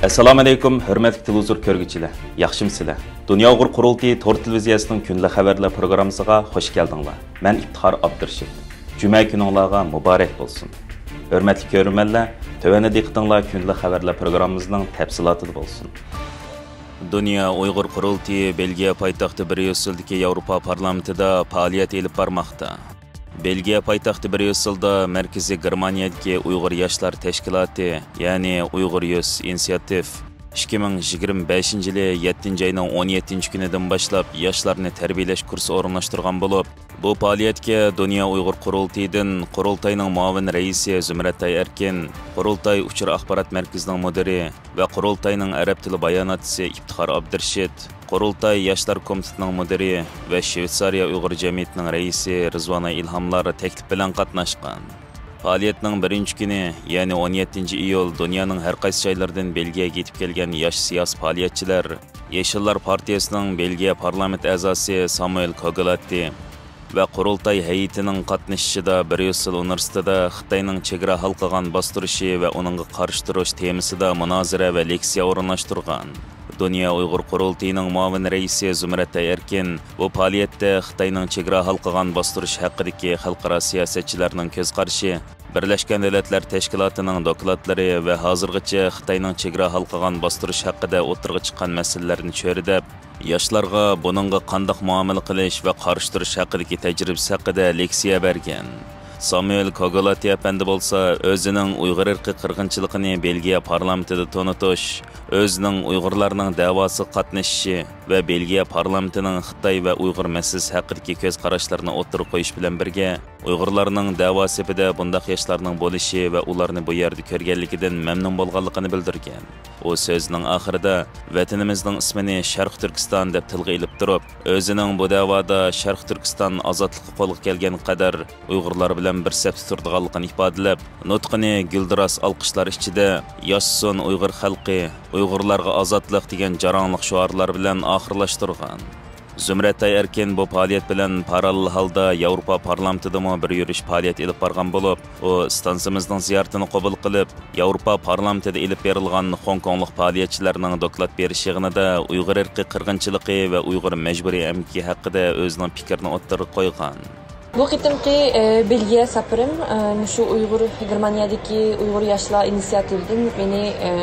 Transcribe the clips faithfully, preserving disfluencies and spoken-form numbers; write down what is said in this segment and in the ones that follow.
ئەسسالامۇ ئەلەيكۇم، ھۆرمەتلىك تېلېۋىزور كۆرگۈچىلەر، ياخشىمۇسىلەر؟ دۇنيا ئۇيغۇر قۇرۇلتىيى تور تېلېۋىزىيەسىنىڭ كۈندىلىك خەۋەرلەر پروگراممىسىغا خۇش كەلدىڭلار. مەن ئىپتىخار ئابدۇرېشىت. جۈمە كۈنۈڭلارغا مۇبارەك بولسۇن. ھۆرمەتلىك كۆرۈرمەنلەر، تۆۋەندە دىققىتىڭلار كۈندىلىك خەۋەرلەر پروگراممىمىزنىڭ تەپسىلاتىدا بولسۇن. دۇنيا ئۇيغۇر قۇرۇلتىيى بېلگىيە پايتەختى بريۇسسېلدىكى ياۋروپا پارلامېنتىدا پائالىيەت ئېلىپ بارماقتا. بېلگىيە پايتەختى بريۇسسېلدا مەركىزىي گېرمانىيەدىكى ئۇيغۇر ياشلار تەشكىلاتى، يەنى ئۇيغۇر يۇس ئىنىسىياتىف، ئىككى مىڭ يىگىرمە بەشىنچى يىلى يەتتىنچى ئاينىڭ ئون يەتتىنچى كۈنىدىن باشلاپ ياشلارنى تەربىيەلەش كۇرسى ئورۇنلاشتۇرغان بولۇپ، بۇ پائالىيەتكە دۇنيا ئۇيغۇر قۇرۇلتىيىدىن قۇرۇلتاينىڭ مۇئاۋىن رەئىسى زۇمرەتئاي ئەركىن، قۇرۇلتاي ئۇچۇر ئاخبارات مەركىزىنىڭ مۇدىرى ۋە قۇرۇلتاينىڭ ئەرەب تىلى باياناتچىسى ئىپتىخار ئابدۇرېشىت، قۇرۇلتاي ياشلار كومىتېتىنىڭ مۇدىرى ۋە شۋېتسارىيە ئۇيغۇر جەمئىيىتىنىڭ رەئىسى رىزۋانئاي ئىلھاملار تەكلىپ بىلەن قاتناشقان. پائالىيەتنىڭ بىرىنچى كۈنى، يەنى ئون يەتتىنچى ئىيۇل دۇنيانىڭ ھەر قايسى جايلىرىدىن بېلگىيەگە يېتىپ كەلگەن ياش سىياسىي پائالىيەتچىلەر، يېشىللار پارتىيىسىنىڭ بېلگىيە پارلامېنت ئەزاسى سامۇئېل كوگلاتتى ۋە قۇرۇلتاي ھەيئىتىنىڭ قاتنىشىشىدا بريۇسسېل ئۇنىۋېرسىتېتىدا خىتاينىڭ چېگرا ھالقىغان باستۇرۇشى ۋە ئۇنىڭغا قارشى تۇرۇش تېمىسىدا مۇنازىرە ۋە لېكسىيە ئورۇنلاشتۇرغان. دۇنيا ئۇيغۇر قۇرۇلتىيىنىڭ مۇئاۋىن رەئىسى زۇمرەتئاي ئەركىن بۇ پائالىيەتتە خىتاينىڭ چېگرا ھالقىغان باستۇرۇش ھەققىدىكى خەلقئارا سىياسەتچىلەرنىڭ كۆز قارىشى، بىرلەشكەن دۆلەتلەر تەشكىلاتىنىڭ دوكلاتلىرى ۋە ھازىرغىچە خىتاينىڭ چېگرا ھالقىغان باستۇرۇش ھەققىدە ئوتتۇرىغا چىققان مەسىلىلەرنى چۆرىدەپ، ياشلارغا بۇنىڭغا قانداق مۇئامىلە قىلىش ۋە قارشى تۇرۇش ھەققىدىكى تەجرىبىسى ھەققىدە لېكسىيە بەرگەن. سامۇئېل كوگلاتتى ئەپەندى بولسا ئۆزىنىڭ ئۇيغۇر ئىرقىي قىرغىنچىلىقىنى بېلگىيە پارلامېنتىدا تونۇتۇش، ئۆزىنىڭ ئۇيغۇرلارنىڭ دەۋاسىغا قاتنىشىشى ۋە بېلگىيە پارلامېنتىنىڭ خىتاي ۋە ئۇيغۇر مەسىلىسى ھەققىدىكى كۆز قاراشلىرىنى ئوتتۇرىغا قويۇش بىلەن بىرگە، ئۇيغۇرلارنىڭ دەۋا سېپىدە بۇنداق ياشلارنىڭ بولۇشى ۋە ئۇلارنى بۇ يەردە كۆرگەنلىكىدىن مەمنۇن بولغانلىقىنى بىلدۈرگەن. ئۇ سۆزىنىڭ ئاخىرىدا ۋەتىنىمىزنىڭ ئىسمىنى شەرقىي تۈركىستان دەپ تىلغا ئېلىپ تۇرۇپ، ئۆزىنىڭ بۇ دەۋادا شەرقىي تۈركىستان ئازادلىقى قولغا كەلگەن قەدەر ئۇيغۇرلار بىلەن بىر سەپتە تۇرىدىغانلىقىنى ئىپادىلەپ، نۇتقىنى گۈلدۈراس ئالقىشلار ئىچىدە «ياشىسۇن ئۇيغۇر خەلقى، ئۇيغۇرلارغا ئازادلىق» دېگەن جاراڭلىق شوئارلار بىلەن ئاخىرلاشتۇرغان. زۇمرەتئاي ئەركىن بۇ پائالىيەت بىلەن پاراللېل ھالدا ياۋروپا پارلامېنتىدىمۇ بىر يۈرۈش پائالىيەت ئېلىپ بارغان بولۇپ، ئۇ ئىستانسىمىزنىڭ زىيارىتىنى قوبۇل قىلىپ، ياۋروپا پارلامېنتىدا ئېلىپ بېرىلغان خوڭكوڭلۇق پائالىيەتچىلەرنىڭ دوكلات بېرىش يىغىنىدا ئۇيغۇر ئىرقىي قىرغىنچىلىقى ۋە ئۇيغۇر مەجبۇرىي ئەمگىكى ھەققىدە ئۆزىنىڭ پىكرىنى ئوتتۇرىغا قويغان. بۇ قېتىمقى، ئە، بېلگىيە سەپىرىم، ئە، مۇشۇ ئۇيغۇر، گېرمانىيەدىكى ئۇيغۇر ياشلار ئىنىسىياتىۋىدىن مېنى، ئە،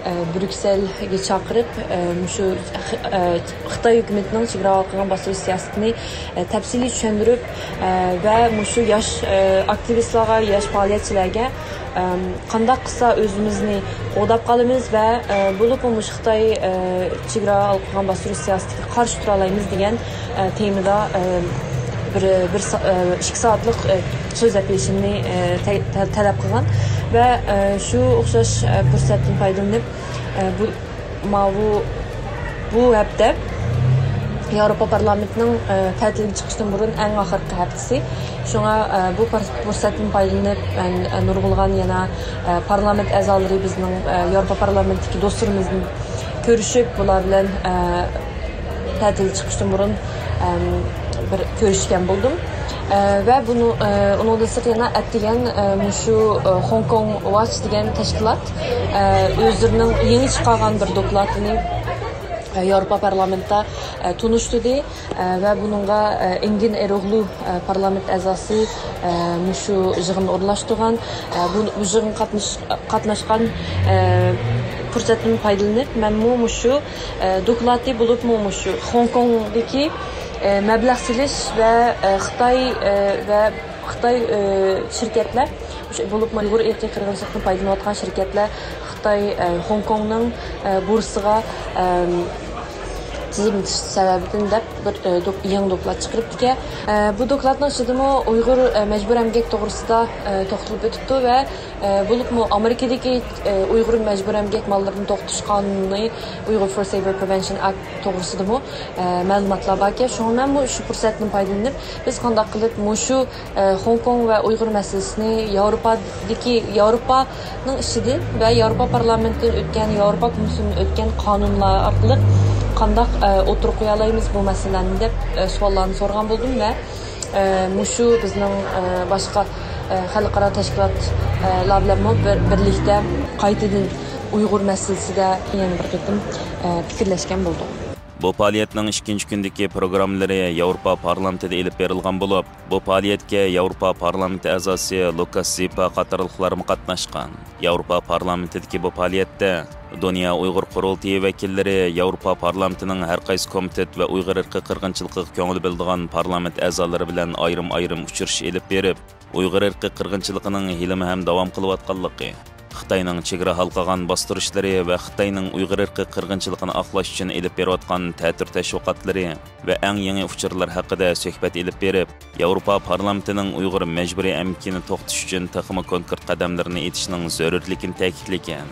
ئە، بريۇكسېلگە چاقىرىپ، ئە، مۇشۇ خ-، ئە، خىتاي ھۆكۈمىتىنىڭ چېگرا ھالقىغان باستۇرۇش سىياسىتىنى، ئە، تەپسىلىي چۈشەندۈرۈپ، ئە، ۋە مۇشۇ ياش، ئە، ئاكتىۋىستلارغا، ياش پائالىيەتچىلەرگە، ئەم، قانداق قىلسا ئۆزىمىزنى قوغداپ قالىمىز ۋە، ئە، بولۇپمۇ مۇشۇ خىتاي، ئە، چېگرا ھالقىغان باستۇرۇش سىياسىتىگە قارشى تۇرالايمىز دېگەن، ئە، تېمىدا، ئە، بىر، بىر سا-، ئە، ئىككى سائەتلىك، ئە، سۆزلەپ بېرىشىمنى، ئە، تە-، تە-، تەلەپ قىلغان ۋە، ئە، شۇ ئوخشاش، ئە، پۇرسەتتىن پايدىلىنىپ، ئە، بۇ، ماۋۇ، بۇ ھەپتە ياۋروپا پارلامېنتىنىڭ، ئە، تەتىلگە چىقىشتىن بۇرۇن ئەڭ ئاخىرقى ھەپتىسى. شۇڭا، ئە، بۇ پۇر-، پۇرسەتتىن پايدىلىنىپ، مەن، ئە، نۇرغۇنلىغان يەنە، ئە، پارلامېنت ئەزالىرى، بىزنىڭ، ئە، ياۋروپا پارلامېنتتىكى دوستلىرىمىزنى كۆرۈشۈپ، بۇلار بىلەن، ئە، تەتىل چىقىشتىن بۇرۇن، ئەم، بىر كۆرۈشكەن بولدۇم. ئە، ۋە بۇنى، ئە، ئۇنىڭدىن سىرت يەنە ئەتىگەن، ئە، مۇشۇ، ئە، خوڭكوڭ ۋاتچ دېگەن تەشكىلات، ئە، ئۆزلىرىنىڭ يېڭى چىقارغان بىر دوكلاتىنى، ئە، ياۋروپا پارلامېنتتا، ئە، تونۇشتۇردى. ئە، ۋە بۇنىڭغا، ئە، ئېنگىن ئېروغلۇ، ئە، پارلامېنت ئەزاسى، ئە، مۇشۇ يىغىندا ئورۇنلاشتۇرغان، ئە، بۇ، بۇ يىغىنغا قاتنىش-، قاتناشقان، ئە، پۇرسەتتىن پايدىلىنىپ، مەنمۇ مۇشۇ، ئە، دوكلاتى بولۇپمۇ مۇشۇ خوڭكوڭدىكى، ئە، مەبلەغ سېلىش ۋە، ئە، خىتاي، ئە، ۋە خىتاي، ئە، شىركەتلەر، مۇشۇ بولۇپمۇ ئۇيغۇر ئىرقىي قىرغىنچىلىقتىن پايدىلىنىۋاتقان شىركەتلەر خىتاي، ئە، خوڭكوڭنىڭ، ئە، بورسىغا، ئە، تىزىملىتىش سەۋەبىدىن دەپ بىر، ئە، دوك-، يېڭى دوكلات چىقىرىپتىكەن. ئە، بۇ دوكلاتنىڭ ئىچىدىمۇ ئۇيغۇر، ئە، مەجبۇرىي ئەمگەك توغرىسىدا، ئە، توختىلىپ ئۆتۈپتۇ ۋە، ئە، بولۇپمۇ ئامېرىكىدىكى، ئە، ئۇيغۇر مەجبۇرىي ئەمگەك ماللىرىنى توختىتىش قانۇنى، Uyghur Forced Labor Prevention Act توغرىسىدىمۇ، ئە، مەلۇماتلار باركەن. شۇڭا مەنمۇ شۇ پۇرسەتتىن پايدىلىنىپ، بىز قانداق قىلىپ مۇشۇ ئە، خوڭكوڭ ۋە ئۇيغۇر مەسىلىسىنى ياۋروپادىكى، ياۋروپانىڭ ئىچىدىن ۋە ياۋروپا پارلامېنتىدىن ئۆتكەن، ياۋروپا كومىسسىيىدىن ئۆتكەن قانۇنلار ئارقىلىق قانداق، ئە، ئوتتۇرىغا قويالايمىز بۇ مەسىلىلەرنى دەپ، ئە، سوئاللارنى سورىغان بولدۇم ۋە، ئە، مۇشۇ بىزنىڭ، ئە، باشقا، ئە، خەلقئارا تەشكىلاتلار بىلەنمۇ بىر، بىرلىكتە قايتىدىن ئۇيغۇر مەسىلىسىدە يەنە بىر قېتىم، ئە، پىكىرلەشكەن بولدۇق. بۇ پائالىيەتنىڭ ئىككىنچى كۈنىدىكى پروگراممىلىرى ياۋروپا پارلامېنتىدا ئېلىپ بېرىلغان بولۇپ، بۇ پائالىيەتكە ياۋروپا پارلامېنتى ئەزاسى لۇكاس زىپا قاتارلىقلارمۇ قاتناشقان. ياۋروپا پارلامېنتىدىكى بۇ پائالىيەتتە دۇنيا ئۇيغۇر قۇرۇلتىيى ۋەكىللىرى، ياۋروپا پارلامېنتىنىڭ ھەر قايسى كومىتېت ۋە ئۇيغۇر ئىرقىي قىرغىنچىلىقىغا كۆڭۈل بۆلىدىغان پارلامېنت ئەزالىرى بىلەن ئايرىم-ئايرىم ئۇچرىشىش ئېلىپ بېرىپ، ئۇيغۇر ئىرقىي قىرغىنچىلىقىنىڭ ھېلىمۇ ھەم داۋام قىلىۋاتقانلىقى، خىتاينىڭ چېگرا ھالقىغان باستۇرۇشلىرى ۋە خىتاينىڭ ئۇيغۇر ئىرقىي قىرغىنچىلىقىنى ئاقلاش ئۈچۈن ئېلىپ بېرىۋاتقان تەتۈر تەشۋىقاتلىرى ۋە ئەڭ يېڭى ئۇچۇرلار ھەققىدە سۆھبەت ئېلىپ بېرىپ، ياۋروپا پارلامېنتىنىڭ ئۇيغۇر مەجبۇرىي ئەمگىكىنى توختىتىش ئۈچۈن تېخىمۇ كونكرېت قەدەملىرىنى ئېتىشنىڭ زۆرۈرلۈكىنى تەكىتلىگەن.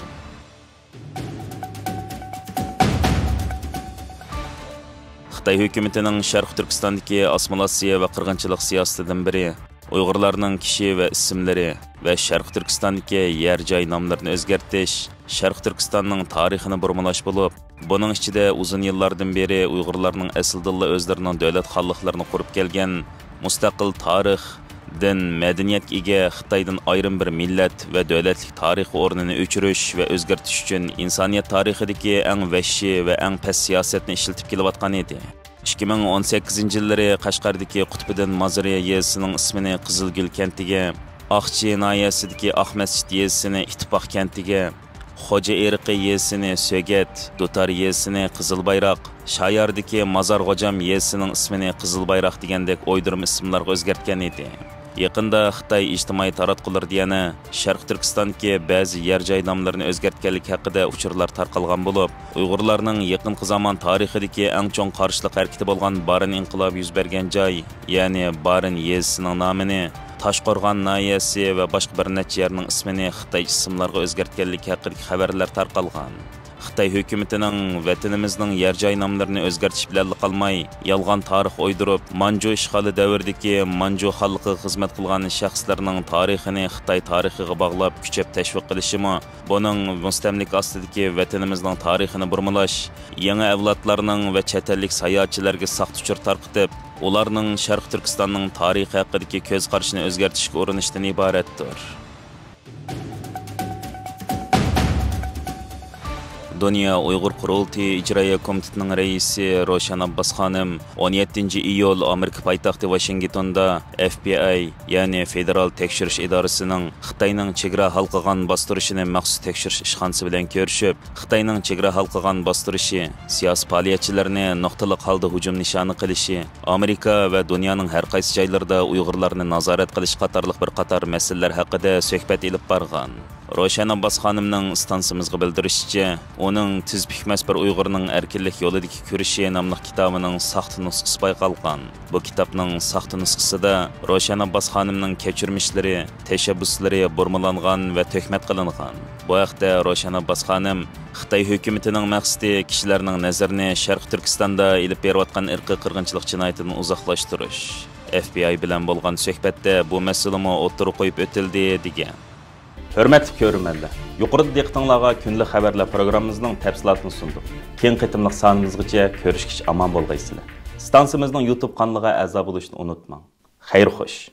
خىتاي ھۆكۈمىتىنىڭ شەرقىي تۈركىستاندىكى ئاسسىمىلياتسىيە ۋە قىرغىنچىلىق سىياسىتىدىن بىرى، ئۇيغۇرلارنىڭ كىشى ۋە ئىسىملىرى ۋە شەرقىي تۈركىستاندىكى يەر جاي ناملىرىنى ئۆزگەرتىش، شەرقىي تۈركىستاننىڭ تارىخىنى بۇرمىلاش بولۇپ، بۇنىڭ ئىچىدە ئۇزۇن يىللاردىن بېرى ئۇيغۇرلارنىڭ ئەسلىدىنلا ئۆزلىرىنىڭ دۆلەت خانلىقلىرىنى قۇرۇپ كەلگەن مۇستەقىل تارىخ، دىن، مەدەنىيەتكە ئىگە خىتايدىن ئايرىم بىر مىللەت ۋە دۆلەتلىك تارىخىي ئورنىنى ئۆچۈرۈش ۋە ئۆزگەرتىش ئۈچۈن ئىنسانىيەت تارىخىدىكى ئەڭ ۋەھشىي ۋە ئەڭ پەس سىياسەتنى ئىشلىتىپ كېلىۋاتقان ئىدى. ئىككى مىڭ ئون سەككىزىنچى يىللىرى قەشقەردىكى قۇتبىدىن مازىرى يېزىسىنىڭ ئىسمىنى قىزىلگۈل كەنتىگە، ئاقچى ناھىيەسىدىكى ئاقمەسچىت يېزىسىنى ئىتتىپاق كەنتىگە، خوجا ئېرىقى يېزىسىنى سۆگەت، دۇتار يېزىسىنى قىزىل بايراق، شاياردىكى مازار غوجام يېزىسىنىڭ ئىسمىنى قىزىل بايراق دېگەندەك ئويدۇرما ئىسىملارغا ئۆزگەرتكەن ئىدى. يېقىندا خىتاي ئىجتىمائىي تاراتقۇلىرىدا يەنە شەرقىي تۈركىستاندىكى بەزى يەر جاي ناملىرىنى ئۆزگەرتكەنلىكى ھەققىدە ئۇچۇرلار تارقالغان بولۇپ، ئۇيغۇرلارنىڭ يېقىنقى زامان تارىخىدىكى ئەڭ چوڭ قارشىلىق ھەرىكىتى بولغان بارىن ئىنقىلابى يۈز بەرگەن جاي، يەنى بارىن يېزىسىنىڭ نامىنى، تاشقورغان ناھىيەسى ۋە باشقا بىر نەچچە يەرنىڭ ئىسمىنى خىتاي ئىسىملارغا ئۆزگەرتكەنلىكى ھەققىدىكى خەۋەرلەر تارقالغان. خىتاي ھۆكۈمىتىنىڭ ۋەتىنىمىزنىڭ يەر جاي ناملىرىنى ئۆزگەرتىش بىلەنلا قالماي، يالغان تارىخ ئويدۇرۇپ، مانجۇ ئىشغالى دەۋرىدىكى مانجۇ خانلىقىغا خىزمەت قىلغان شەخسلەرنىڭ تارىخىنى خىتاي تارىخىغا باغلاپ، كۈچەپ تەشۋىق قىلىشىمۇ بۇنىڭ مۇستەملىكە ئاستىدىكى ۋەتىنىمىزنىڭ تارىخىنى بۇرمىلاش، يېڭى ئەۋلادلارنىڭ ۋە چەت ئەللىك ساياھەتچىلەرگە ساختا ئۇچۇر تارقىتىپ، ئۇلارنىڭ شەرقىي تۈركىستاننىڭ تارىخى ھەققىدىكى كۆز قارىشىنى ئۆزگەرتىشكە ئۇرۇنۇشتىن ئىبارەتتۇر. دۇنيا ئۇيغۇر قۇرۇلتىيى ئىجرائىيە كومىتېتىنىڭ رەئىسى روشەن ئابباس خانىم ئون يەتتىنچى ئىيۇل ئامېرىكا پايتەختى ۋاشىنگتوندا ئەف بى ئاي، يەنى فېدېرال تەكشۈرۈش ئىدارىسىنىڭ خىتاينىڭ چېگرا ھالقىغان باستۇرۇشىنى مەخسۇس تەكشۈرۈش ئىشخانىسى بىلەن كۆرۈشۈپ، خىتاينىڭ چېگرا ھالقىغان باستۇرۇشى، سىياسىي پائالىيەتچىلەرنى نۇقتىلىق ھالدا ھۇجۇم نىشانى قىلىشى، ئامېرىكا ۋە دۇنيانىڭ ھەر قايسى جايلىرىدا ئۇيغۇرلارنى نازارەت قىلىش قاتارلىق بىر قاتار مەسىلىلەر ھەققىدە سۆھبەت ئېلىپ بارغان. روشەن ئابباس خانىمنىڭ ئىستانسىمىزغا بىلدۈرۈشىچە، ئۇنىڭ تىز پۈكمەس بىر ئۇيغۇرنىڭ ئەركىنلىك يولىدىكى كۈرىشى ناملىق كىتابىنىڭ ساختا نۇسخىسى بايقالغان. بۇ كىتابنىڭ ساختا نۇسخىسىدا روشەن ئابباس خانىمنىڭ كەچۈرمىشلىرى، تەشەببۇسلىرى بۇرمىلانغان ۋە تۆھمەت قىلىنغان. بۇ ھەقتە روشەن ئابباس خانىم، خىتاي ھۆكۈمىتىنىڭ مەقسىتى كىشىلەرنىڭ نەزىرىنى شەرقىي تۈركىستاندا ئېلىپ بېرىۋاتقان ئىرقىي قىرغىنچىلىق جىنايىتىدىن ئۇزاقلاشتۇرۇش. ئەف بى ئاي بىلەن بولغان سۆھبەتتە بۇ مەسىلىمۇ ئوتتۇرىغا قويۇپ ئۆتۈلدى، دېگەن. ھۆرمەتلىك كۆرۈرمەنلەر، يۇقىرىدا دىققىتىڭلارغا كۈندىلىك خەۋەرلەر پروگراممىمىزنىڭ تەپسىلاتىنى سۇندۇق. كېيىنكى قېتىملىق سانىمىزغىچە كۆرۈشكىچە ئامان بولغايسىلەر. ئىستانسىمىزنىڭ يۇتۇب قانىلىغا ئەزا بولۇشنى ئۇنتۇماڭ. خەير خوش.